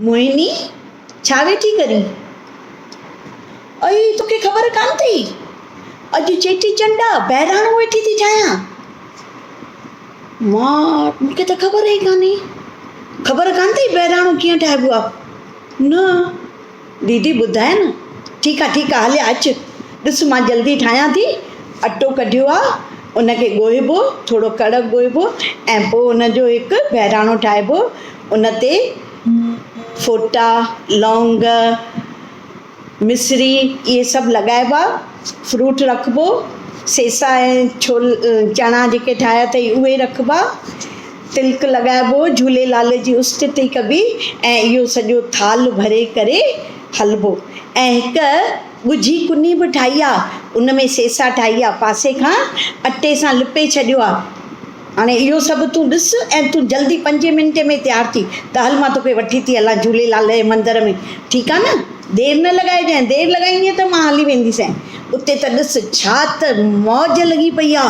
موهني، ڇا ويٺي ڪرين؟ ائي توکي خبر ڪانه اٿئي، اڄ چيٽي چنڊ آ، بهراڻو ويٺي ٿي ٺاهيان. مان، مون کي ته خبر ئي ڪانهي. خبر ڪانه اٿئي بهراڻو ڪيئن ٺاهبو آ؟ نه، ديدي ٻڌاء نه. ٺيڪ آ، ٺيڪ آ، هليا اچ. ڏس مان جلدي ٺاهيان ٿي. اٽو ڪڍيو آ، ان کي ڳوهبو، ٿورو ڪڙڪ ڳوهبو ۽ پوء ان جو هڪ بهراڻو ٺاهبو. ان تي ڦوٽا، لونگ، مصري اهي سڀ لڳائبا، فروٽ رکبو، سيسا ۽ ڇول چڻا جيڪي ٺاهيا اٿئي اهي رکبا، تلڪ لڳائبو، جهوليلال جي استتي ڪبي ۽ اهو سڄو ٿالهه ڀري ڪري هلبو ۽ هڪ ڳجهي ڪني به ٺاهي آ، ان ۾ سيسا ٺاهي آ، پاسي کان اٽي سان لپي ڇڏيو آ. هاڻي اهو سڀ تون ڏس ۽ تون جلدي پنجين منٽي ۾ تيار ٿي ته هل مان توکي وٺي ٿي هلان جهوليلال جي مندر ۾ ٺيڪ آ نه؟ دير نه لڳائجانء، دير لڳائيندينء ته مان هلي وينديسانء. اتي ته ڏس ڇا ته موج لڳي پئي آ،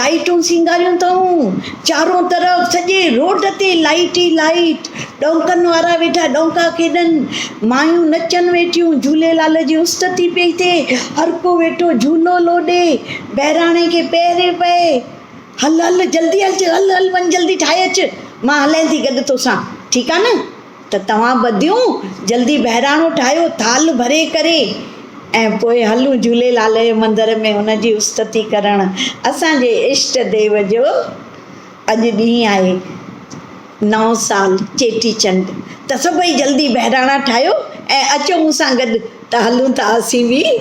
لائيٽون سينگاريون اٿئون، چارون طرف سڄي روڊ تي لائيٽ ئي لائيٽ، ڏونڪن وارا ويٺا ڏونڪا کيڏن، مايون نچن ويٺيون، جهوليلال جي استتي پئي ٿئي، هر ڪو ويٺو جهولو لوڏي، بهراڻي کي پهري پئي. هل هل جلدي هل هل هل وڃ جلدي ٺاهي اچ مان هلين ٿي گڏ توسان ٺيڪ آ نه ته توهان ٻڌيون جلدي بهراڻو ٺاهيو ٿالهه ڀري ڪري ۽ پوء هلون جهوليلال جي مندر ۾ ان جي استتي ڪرڻ اسان جي اشٽ ديو جو اڄ ڏينهن آهي نئون سال چيٽي چنڊ ته سڀئي جلدي بهراڻا ٺاهيو ۽ اچو مون سان گڏ ته هلون ٿا اسين به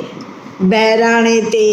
بهراڻي تي.